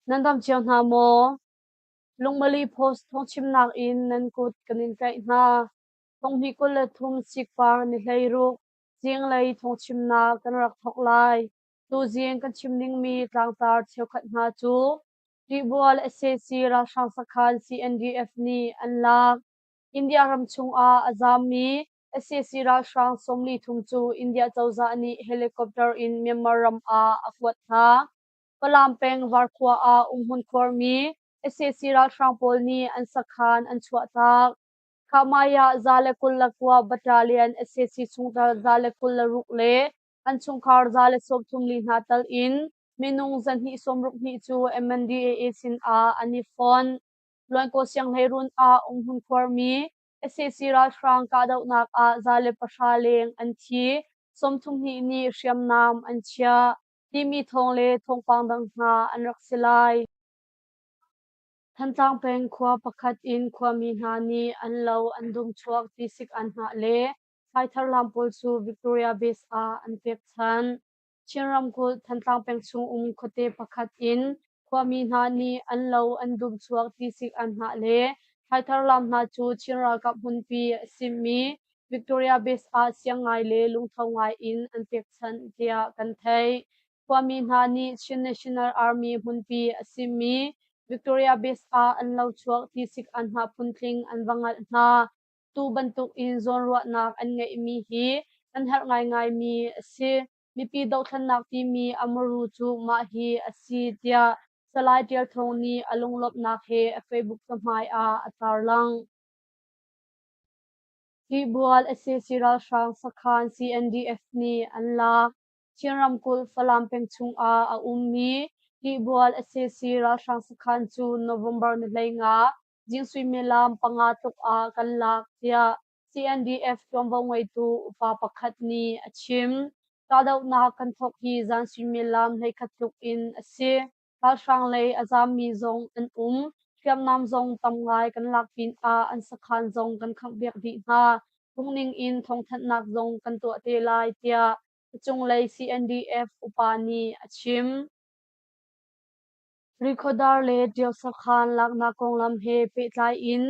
Nan dam cio hna maw? Lungmali Post thawngchimnak in nan kut kan in tlaih hna. Thonghnih 23 sikpar ni 16 zinglei thawngchimnak kan rak thawk lai. Tuzing kan chim dingmi tlangtar cheukhat hna cu Ṭihbual sac ralhrang sakhan CNDF nih an lak. India ram chungah a zaammi sac ralhrang 43 cu India cozah nih helicopter in Myanmar ram ah a kuat hna. Falam peng Varkhua ah umhmun khuarmi sac ralhrang pawl nih an sakhan an chuahtak. Khahmai ah 129 Battalion sac chungtel 126 le an chungkhar 134 hna tal in minung 262 cu MNDAA sinah an i fonh. Luankaw Sianghleirun ah umhmun khuarmi sac ralhrang kahdohnak ah 110 leng an thi, 32 nih hriamnam an chiah timi thawng le thawngpang dang hna an rak si lai. Thantlang peng khua pakhat in khuami hna nih an lo an dum chuak tisik an hnah le thlaithar lam pawl cu Victoria Base ah an pekchanh. Chin ramkulh Thantlang peng chung um khuate pakhat in khuami hna nih an lo an dum chuak tisik an hnah le thlaithar lam hna cu Chin ralkap hmunpi a simi Victoria Base ah siang ngai le lungtho ngai in an pekchanh tiah kan theih. Khuami hna nih Chin National Army hmunpi a simi Victoria Base ah an lo chuak tisik an hnah phuntling an va ngalh hna. Tu bantuk in zawnruahnak an ngeihmi hi kan herh ngaingaimi a si. Mipi dohthlennak timi a muru cu mah hi a si tiah Salai Tial Thawng nih a lunglawmhnak he a Facebook cahmai ah a tarlangh. Hibual sac ralhrang sakhan CNDF nih an lak. Chin ramkulh Falam peng chungah a ummi Tihbual sac ralhrang sakhan cu November ni 15 zing suimilam 5 tluk ah kan lak tiah CNDF ṭuanvo ngeitu upa pakhat nih a chim. Kahdohnak kan thawk hi zan suimilam 11 tluk in a si. Ralhrang lei a zaammi zong an um. Hriamnam zong tam ngai kan lak pinah an sakhan zong kan khanghpiak dih hna. Phungning in thawngthanhnak zong kan tuah te lai tiah a cunglei CNDF upa nih a chim. Rikhodar le Ṭio sakhan laknak konglam he pehtlai in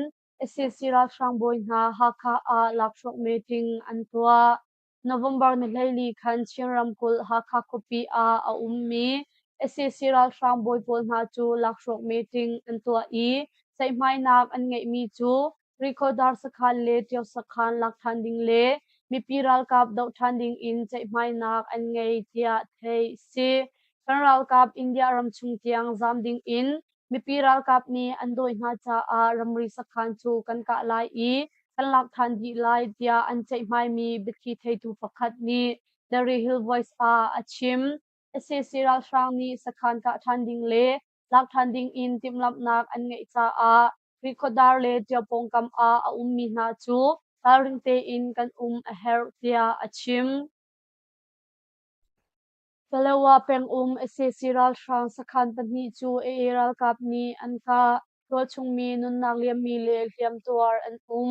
sac ralhrang bawi hna Hakha ah lakhruak meeting an tuah. November ni 14 khan Chin ramkulh Hakha khuapi ah a ummi sac ralhrang bawi pawl hna cu lakhruak meeting an tuah i ceihmainak an ngeihmi cu Rikhodar sakhan le Ṭio sakhan lak ṭhan ding le mipi ralkap doh ṭhan ding in ceihmainak an ngei tiah theih a si. Kan ralkap India ram chung tiang zaam ding in mipi ralkap nih an dawi hna caah ramri sakhan cu kan kah lai i kan lak ṭhan dih lai tiah an ceihmaimi biathli theitu pakhat nih The Hill Voice ah a chim. Sac ralhrang nih sakhan kah ṭhan ding le lak ṭhan ding in timhlamhnak an ngeih caah Rikhodar le Ṭio pawngkam ah a ummi hna cu ralring tein kan um a herh tiah a chim. Palawa pengum sac ralhrang sakhan pahnih cu AA ralkap nih an kah. Tualchungmi nunnak liammi le hliamtuar an um.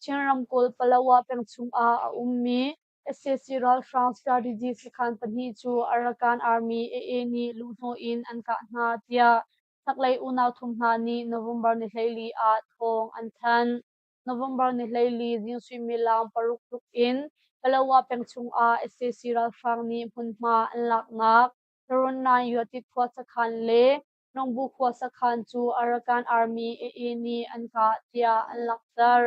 Chin ramkulh Palawa peng chungah a ummi sac ralhrang strategy sakhan pahnih cu Arakan Army AA nih luhhnawh in an kah hna tiah chaklei unau thum hna nih November ni 14 ah thawng an thanh. November ni 14 zing suimilam 6 tluk in Palawa peng chungah sac ralhrang nih hmunhma an laknak Tarunnan Yuatit khua sakhan le Nongbu khua sakhan cu Arakan Army AA nih an kah tiah an langhter.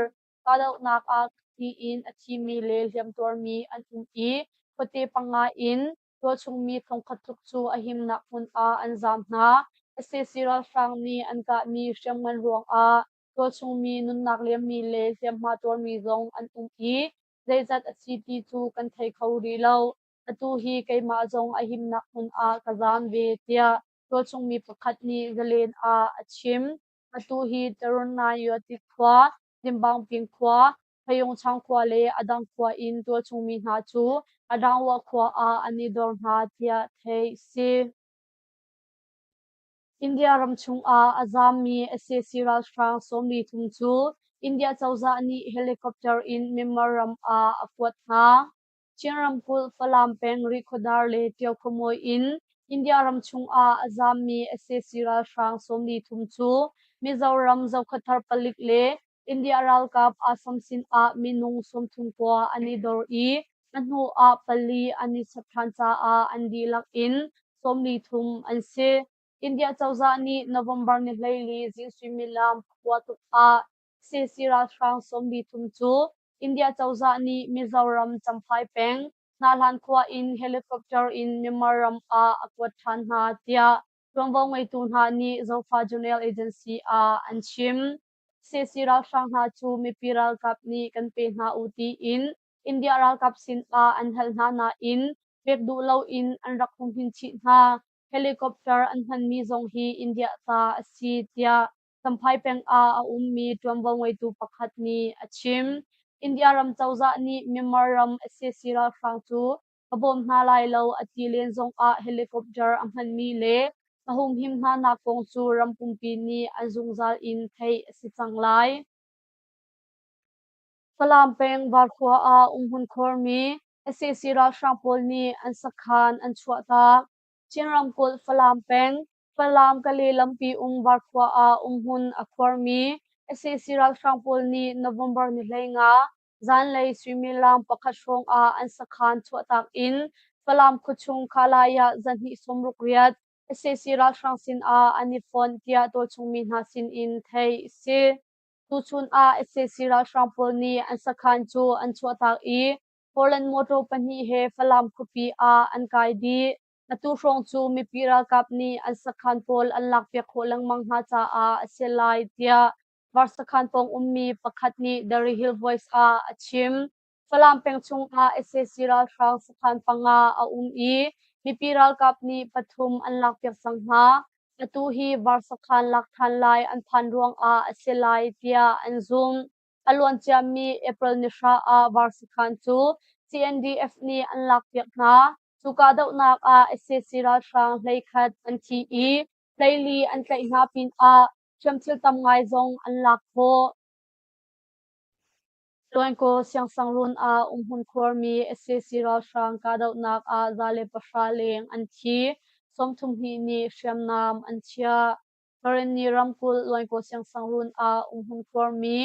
Kahdohnak ah tiin a thimi le hliamtuarmi an um i khuate panga in tualchungmi thongkhat tluk cu a himnak hmun ah an zaam hna. Sac ralhrang nih an kahmi hriamngan ruangah tualchungmi nunnak liammi le hliamhma tuarmi zong an um i zeizat a si ti cu kan thei kho rih lo. Atu hi keimah zong a himnak hmun ah ka zaam ve tiah tualchungmi pakhat nih Zalen ah a chim. Atu hi Tarunayuati khua, Limbangping khua, Phayungchang khua le a dang khua in tualchungmi hna cu Adangwa khua ah an i dor hna tiah theih a si. India ram chungah a zaammi sac ralhrang 43 cu India cozah nih helicopter in Myanmar ram ah a kuat hna. Chin ramkulh Falam peng Rikhuadar le Ṭio khuamawi in India ram chungah a zaammi sac ralhrang 43 cu Mizoram Zokhawthar palik le India ralkap Assam sinah minung 39 an i dor i a hnu ah pali an i chap ṭhan caah an dihlak in 43 an si. India cozah nih November ni 14 zing suimilam pakua tuk ah sac ralhrang 43 cu India cozah nih Mizoram Champhai peng Hnahlan khua in helicopter in Myanmar ram ah a kuat ṭhan hna tiah ṭuanvo ngeitu hna nih Zofa Journal Agency ah an chim. Sac ralhrang hna cu mipi ralkap nih kan pe hna u tiin India ralkap sinah an hal hna nain pek duh loin an rak humhim chih hna. Helicopter an hmanmi zong hi India ta a si tiah Champhai peng ah a ummi ṭuanvo ngeitu pakhat nih a chim. India ram cozah nih Myanmar ram sac ralhrang cu ka bawm hna lai lo a ti len zongah helicopter a hmanmi le a humhim hnanak kong cu ram pumpi nih an zungzal in theih a si cang lai. Falam peng Varkhua ah umhmun khuarmi sac ralhrang pawl nih an sakhan an chuahtak. Chin ramkulh Falam peng Falam Kale lampi um Varkhua ah umhmun a khuarmi sac ralhrang pawl nih November ni 15 zanlei suimilam pakhat hrawng ah an sakhan chuahtak in Falam khuachung Khalai ah zahnih 68 sac ralhrang sinah an i fonh tiah tualchung mi hna sinin theih a si. Tuchun ah sac ralhrang pawl nih an sakhan cu an chuahtak i Poland motor pahnih he Falam khuapi ah an kai dih. Atu hrawng cu mipi ralkap nih an sakhan pawl an lakpiak khawh lengmang hna caah a si lai tiah Var sakhan pawng ummi pakhat nih The Hill Voice ah a chim. Falam peng chungah sac ralhrang sakhan panga a um i mipi ralkap nih pathum an lakpiak cang hna. Atu hi var sakhan lak ṭhan lai an phan ruangah a si lai tiah an zumh. A luanciami April ni hra ah var sakhan cu CNDF nih an lakpiak hna. Cu kahdohnak ah sac ralhrang 11 an thi i 14 an tlaih hna pinah hriamthil tam ngai zong an lak khawh. Luankaw siangsangrun ah umhmun khuarmi sac ralhrang kahdohnak ah 110 leng an thi, 32 nih hriamnam an chiah. Karenni ramkulh Luankaw siangsangrun ah umhmun khuarmi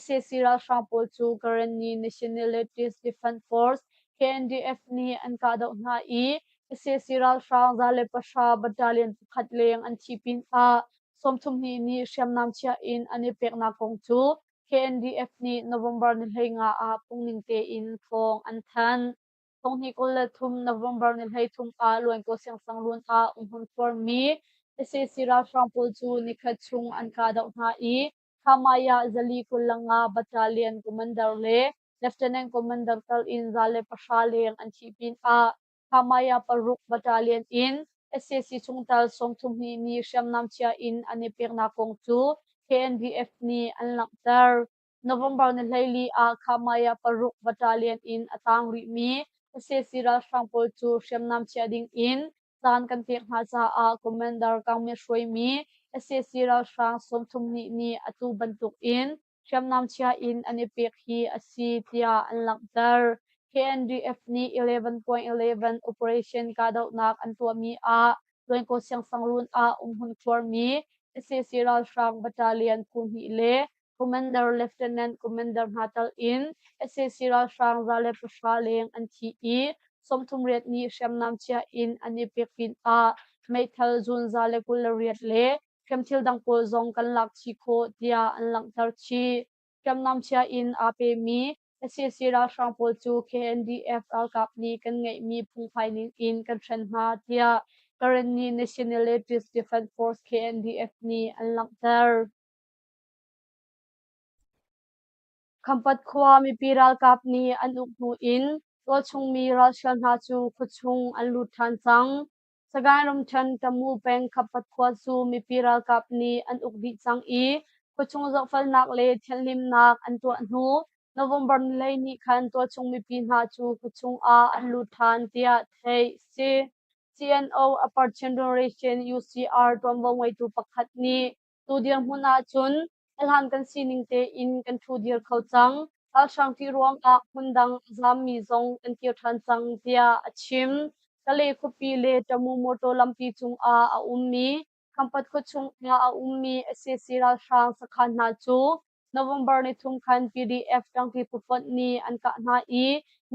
sac ralhrang pawl cu Karenni Nationalities Defence Force KNDF nih an kahdoh hna i sac ralhrang 110 battalion pakhat leng an thih pinah 32 nih hriamnam chiah in an i peknak kong cu KNDF nih November ni 15 ah phungning tein thawng an thanh. 2023 November ni 13 ah Luankaw siangsangrun ah umhmun khuarmi sac ralhrang pawl cu nikhat chung an kahdoh hna i Khamaya 425 Battalion Commander le Lieutenant Commander tal in 110 leng an thih pinah Khamaya paruk Battalion in sac chungtel 32 nih hriamnam chia in an i peknak kong cu KNDF nih an langhter. November ni 14 ah Khamaya paruk Battalion in a tang rihmi sac ralhrang pawl cu hriamnam chia ding in caan kan pek hna caah Commander Kang Myat hruaimi sac ralhrang 32 nih atu bantuk in hriamnam chia in an i pek hi a si tiah an langhter. KNDF nih 11.11 operation kahdohnak an tuahmi ah Luankaw siangsangrun ah umhmun khuarmi sac ralhrang battalion phu hnih le Commander Lieutenant Commander hna tal in sac ralhrang 110 leng an thi i 38 nih hriamnam chia in an i pek pinah meithal zun 128 le hriamthil dang pawl zong kan lak chih khawh tiah an langhter chih. Hriamnam chia in aa pemi sac ralhrang pawl cu KNDF ralkap nih kan ngeihmi phungphai ning in kan hren hna tiah Karenni Nationalities Defense Force KNDF nih an langhter. Khampat khua mipi ralkap nih an uk hnu in tualchungmi ralhrial hna cu khuachung an lut ṭhan cang. Sagaing ramṭhen Tamu peng Khampat khua cu mipi ralkap nih an uk dih cang i khuachung zohfelnak le thianhhlimnak an tuah hnu November ni 12 khan tualchung mipi hna cu khuachung ah an lut ṭhan tiah theih a si. CNO Upper Generation UCR ṭuanvo ngeitu pakhat nih Tu dirhmun ahcun a hlan kan sining tein kan ṭhu dir kho cang. Ralhrang ṭih ruangah hmundang a zaammi zong kan kir ṭhan cang tiah a chim. Kalay khuapi le Tamu motor lampi cungah a ummi Khampat khuachung ah a ummi sac ralhrang sakhan hna cu November 3 khan PDF ṭangṭi phufonh nih an kah hna i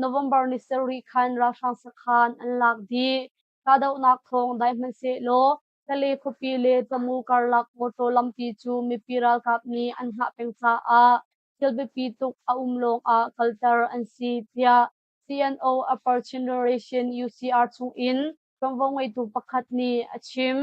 November 7 khan ralhrang sakhan an lak dih. Kahdohnak thawng dai hmanhsehlaw Kalay khuapi le Tamu karlak motor lampi cu mipi ralkap nih an hngah peng caah thil biapi tuk a um lawngah kalter an si tiah CNO Upper Generation UCR chungin ṭuanvo ngeitu pakhat nih a chim.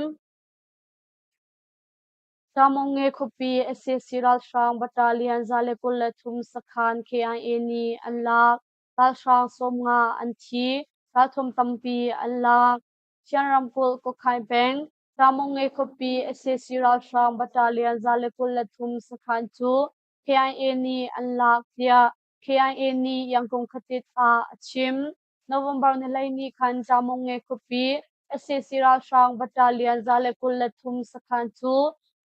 Tamonge khuapi sac ralhrang battalion 123 sakhan KIA nih an lak. Ralhrang 50 an thi, ralthuam tampi an lak. Chin ramkulh Kokhain peng Tamonge khuapi sac ralhrang battalion 123 sakhan cu KIA nih an lak tiah KIA nih Yangon khuatit ah a chim. November 12 khan Tamonge khuapi sac ralhrang battalion 123 sakhan cu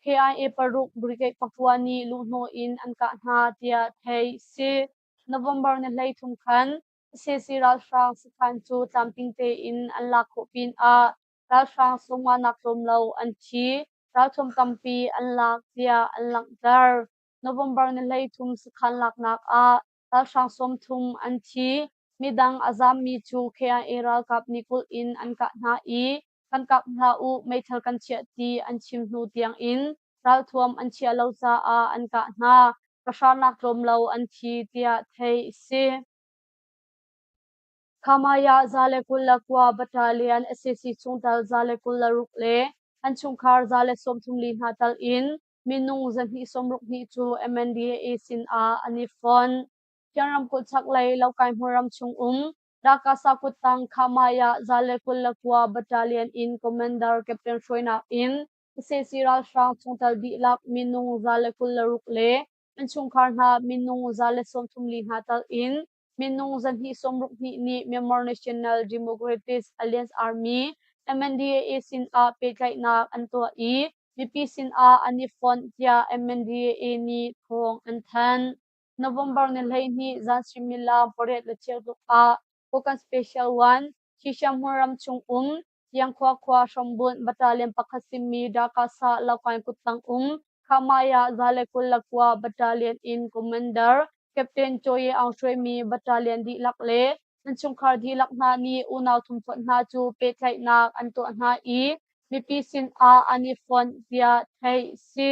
KIA 6 Brigade 9 nih luhhnawh in an kah hna tiah theih a si. November 13 khan sac ralhrang sakhan cu tlamtling tein an lak khawh pinah ralhrang sawmnganak tlawm lo an thi, ralthuam tampi an lak tiah an langhter. November 13 sakhan laknak ah ralhrang 30 an thi. Midang a zaammi cu KIA ralkap nih kulh in an kah hna i kan kap hlah u, meithal kan chiah ti an chim hnu tiangin ralthuam an chiah lo caah an kah hna. Pahranak tlawm lo an thi tiah theih a si. Khamaya 129 Battalion sac chungtel 126 le an chungkhar 134 hna tal in minung 262 cu MNDAA sinah an i fonh. Chin ramkulh chaklei Lokai hmunram chung um Dakasa kuttang Khamaya 129 Battalion in Commander Captain hruainak in sac ralhrang chungtel dihlak minung 126 le an chungkhar hna minung 134 hna tal in minung 262 nih Myanmar National Democratic Alliance Army MNDAA sinah pehtlaihnak an tuah i mipi sinah an i fonh tiah MNDAA nih thawng an thanh. November 12 zan suimilam 8:15 tluk ah Kokang Special 1 Thisham hmunram chung um Tiangkhua khua hrambunh battalion pakhat simi Dakasa Lokain kuttang um Khamaya 129 battalion in Commander Captain Choe Aung hruaimi battalion dihlak le an chungkhar dihlak hna nih unau thumfonh hna cu pehtlaihnak an tuah hna i mipi sinah an i fonh tiah theih a si.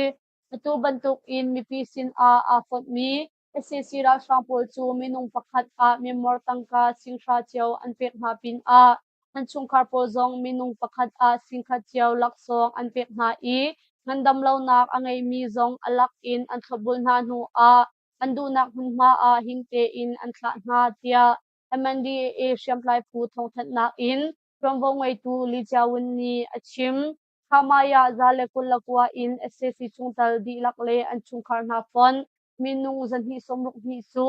Atu bantukin mipi sinah aa fonhmi sac ralhrang pawl cu minung pakhat ah Myanmar tangka 5,000 cio an pek hna pinah an chungkhar pawl zong minung pakhat ah 1,000 cio laksawng an pek hna i ngandam lonak a ngeimi zong a lak in an thlopbul hna hnu ah an duhnak hmunhma ah him tein an thlah hna tiah MNDAA hriamtlai phu thawngthanhnak in ṭuanvo ngeitu Li Jiawun nih a chim. Khamaya 129 in sac chungtel dihlak le an chungkhar hna fonh minung 262 cu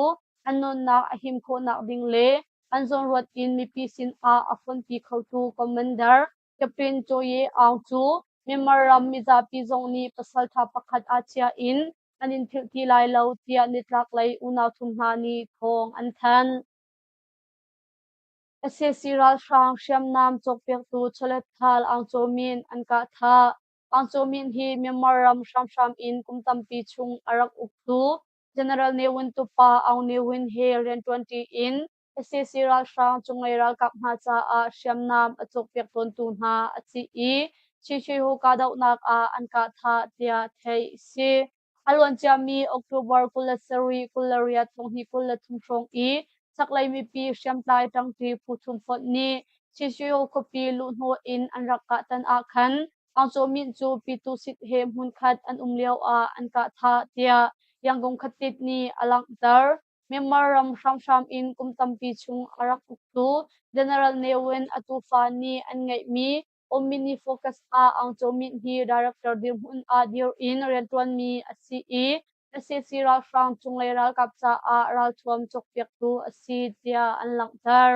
an nunnak a him khawhnak ding le an zawnruat in mipi sinah a fonhpi khotu Commander Captain Choe Aung cu Myanmar ram mizapi zong nih pasalṭha pakhat ah chia in an in philh ti lai lo tiah nitlaklei unau thum hna nih thawng an thanh. Sac ralhrang hriamnam cawkpiaktu chawletthal Aung Kyaw Min an kah thah. Aung Kyaw Min hi Myanmar ram hramhram in kum tampi chung a rak uktu General Ne Win tupa Aung Ne Win he rianṭuanṭi in sac ralhrang cunglei ralkap hna caah hriamnam a cawkpiak tawntu hna a si i Chin kahdohnak ah an kah thah tiah theih a si. A luanciami October 27, 28, 2023 hrawng i chaklei mipi hriamtlai ṭangṭi phu thum fonh nih Chin khuapi luhhnawh in an rak kah tan ah khan Aung Kyaw Myint cu Pyithu Sit he hmunkhat an um lioah an kah thah tiah Yangon khuatit nih a langhter. Myanmar ram hramhram in kum tampi chung a rak uktu General Ne Win a tufa nih an ngeihmi Omni Focus ah Aung Kyaw Myint hi director dirhmun ah dir in rianṭuanmi a si i sac ralhrang cunglei ralkap caah ralthuam cawkpiaktu a si tiah an langhter.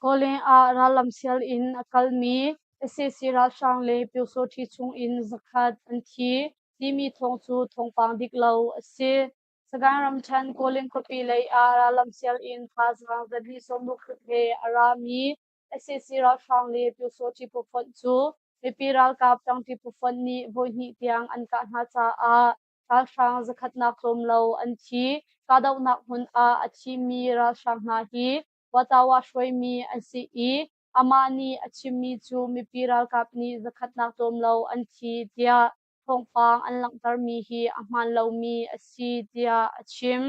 Kawleng ah rallam sial in a kalmi sac ralhrang le Pyusawṭhi chungin 100 an thi timi thawng cu thawngpang dik lo a si. Sagaing ramṭhen Kawleng khuapi lei ah rallam sial in thazaang 260 he a rami. Sac ralhrang le Pyusawhti phufonh cu mipi ralkap ṭangṭi phufonh nih voihnih tiang an kah hna caah ralhrang zakhatnak tlawm lo an thi. Kahdohnak hmun ah a thimi ralhrang hna hi Watawa hruaimi an si i amah nih a chimmi cu mipi ralkap nih zakhatnak tlawm lo an thi tiah thawngpang an langhtermi hi a hmaan lomi a si tiah a chim.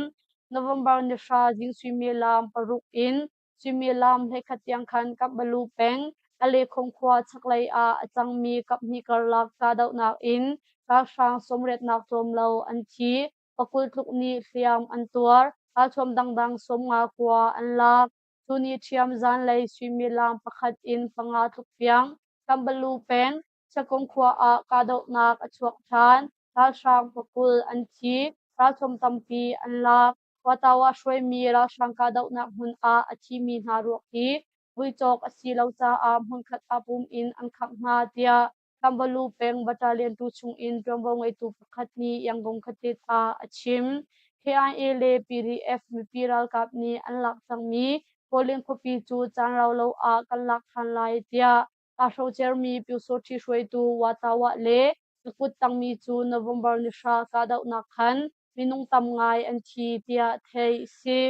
November ni 10 zing suimilam 6 in suimilam 11 tiang khan Kapbalu peng Alekhong khua chaklei ah a cangmi kaphnih karlak kahdohnak in ralhrang sawmriatnak tlawm lo an thi, 20 tluk nih hliam an tuar, ralthuam dangdang 50 kua an lak. Tuni ṭhiam zanlei suimilam 1 in 5 tluk tiang Kambalu peng Chakung khua ah kahdohnak a chuak ṭhan. Ralhrang 20 an thi, ralthuam tampi an lak. Watawa hruaimi ralhrang kahdohnak hmun ah a thimi hna ruak hi vui cawk a si lo caah hmunkhat ah pum in an khangh hna tiah Kambalu peng battalion tu chungin ṭuanvo ngeitu pakhat nih Yangon khuatit ah a chim. KIA le PDF mipi ralkap nih an lak cangmi Kawlin khuapi cu caan rau lo ah kan lak ṭhan lai tiah aa hrocermi Pyusawṭhi hruaitu Watawah le a kut tangmi cu November ni 10 kahdohnak khan minung tam ngai an thi tiah theih a si.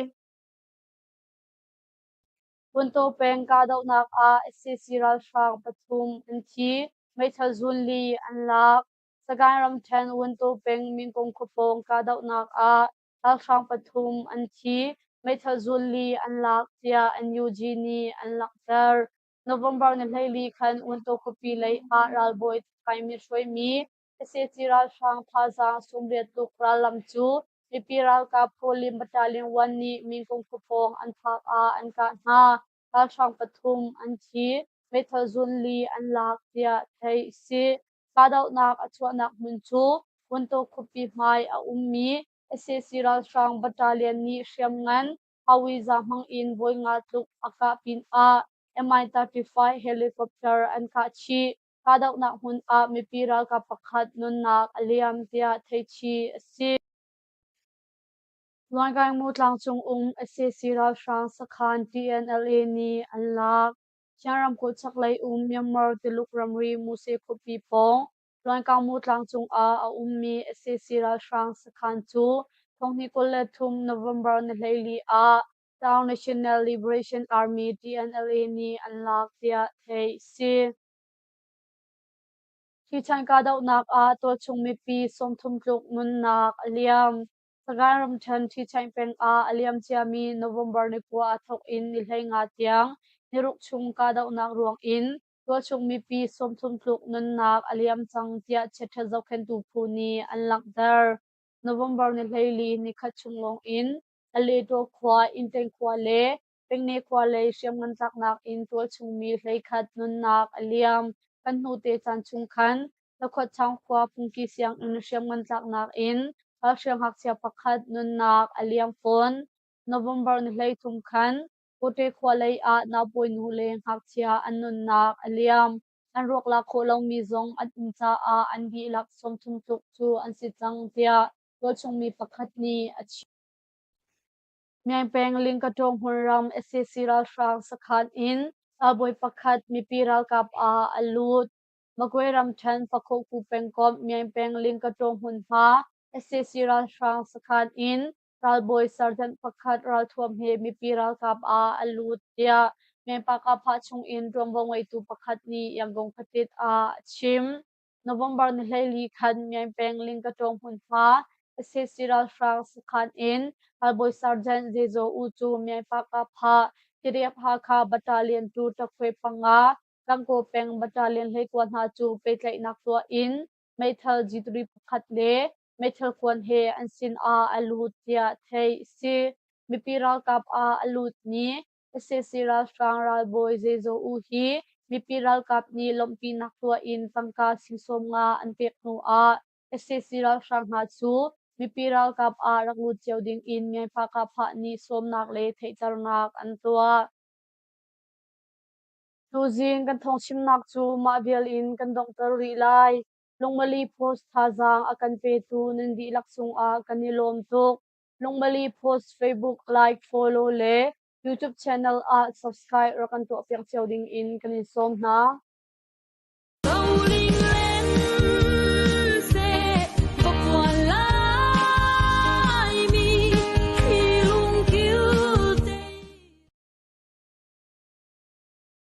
Wuntaw peng kahdohnak ah sac ralhrang pathum an thi, meithal zunli an lak. Sagaing ramṭhen Wuntaw peng Minkung khuapawng kahdohnak ah ralhrang pathum an thi, meithal zunli an lak tiah NUG nih an langhter. November ni 14 khan Wuntaw khuapi lei ah ralbawi Thaimi hruaimi sac ralhrang thazaang 80 tluk rallam cu mipi ralkap Pawlim Battalion 1 nih Minkung khua pawng an phak ah an kah hna. Ralhrang pathum an thi, meithal zunli an lak tiah theih a si. Kahdohnak a chuahnak hmun cu Wuntaw khuapi hmai a ummi sac ralhrang battalion nih hriamngan Hawiza hmang in voi nga tluk a kah pinah Mi-35 helicopter an kah chih. Kahdohnak hmun ah mipi ralkap pakhat nunnak a liam tiah theihchih a si. Luangaingmu tlangcung um sac ralhrang sakhan TNLA nih an lak. Chin ramkulh chaklei um Myanmar Tuluk ramri Muse khuapi pawng Luankangmu tlangcung ah a ummi sac ralhrang sakhan cu 2023 November ni 14 ah Town National Liberation Army TNLA nih an lak tiah theih a si. Hi chan kahdohnak ah tualchung mipi 30 tluk nunnak a liam. Sagaing ramṭhen Ṭhichaing peng ah a liam ciami November ni 9 aa thawk in ni 15 tiang niruk chung kahdohnak ruang in tualchung mipi 30 tluk nunnak a liam cang tiah chiaṭhat zohkhenhtu phu nih an langhter. November ni 14 nikhat chung lawng in Aletaw khua, Inteng khua le Pengne khua lei hriamngan tlaknak in tualchung mi 11 nunnak a liam. Kan hnute caan chung khan Lakhuatchang khua phungki sianginn hriamngan tlaknak in ralhriang ngakchia pakhat nunnak a liam fawn. November ni 13 khan Kawṭe khua lei ah naupawi nu le ngakchia an nunnak a liam. An ruak lak khawh lomi zong an um caah an dihlak 30 tluk cu an si cang tiah tualchung mi pakhat nih a chim. Myaing peng Lingkataw hmunram sac ralhrang sakhan in ralbawi pakhat mipi ralkap ah a lut. Magwe ramṭhen Pakhoku pengkomh Myaing peng Lingkataw hmunhma sac ralhrang sakhan in ralbawi sergeant pakhat ralthuam he mipi ralkap ah a lut tiah Myaing Pakapha chungin ṭuanvo ngeitu pakhat nih Yangon khuatit ah a chim. November ni 14 khan Myaing peng Lingkataw hmunhma sac ralhrang sakhan in ralbawi Sergeant Zezaw U cu Myaing Pakapha Tiriap Hakha Battalion 2 takhue 5 Gangaw peng Battalion 19 hna cu pehtlaihnak tuah in meithal G3 pakhat le meithal kuan he an sin ah a lut tiah theih a si. Mipi ralkap ah a lutmi sac ralhrang ralbawi Zezaw U hi mipi ralkap nih lawmhpinak tuah in tangka sing 50 an pek hnu ah sac ralhrang hna cu mipi ralkap ah rak lut cio ding in Myanmar Kahphah nih sawmnak le theihternak an tuah. Tuzing kan thawngchimnak cu mah vial in kan donghter rih lai. Lungmali Post thazaang a kan petu nan dihlak cungah kan i lawm tuk. Lungmali Post Facebook like, follow le YouTube channel ah subscribe rak kan tuahpiak cio ding in kan in sawm hna.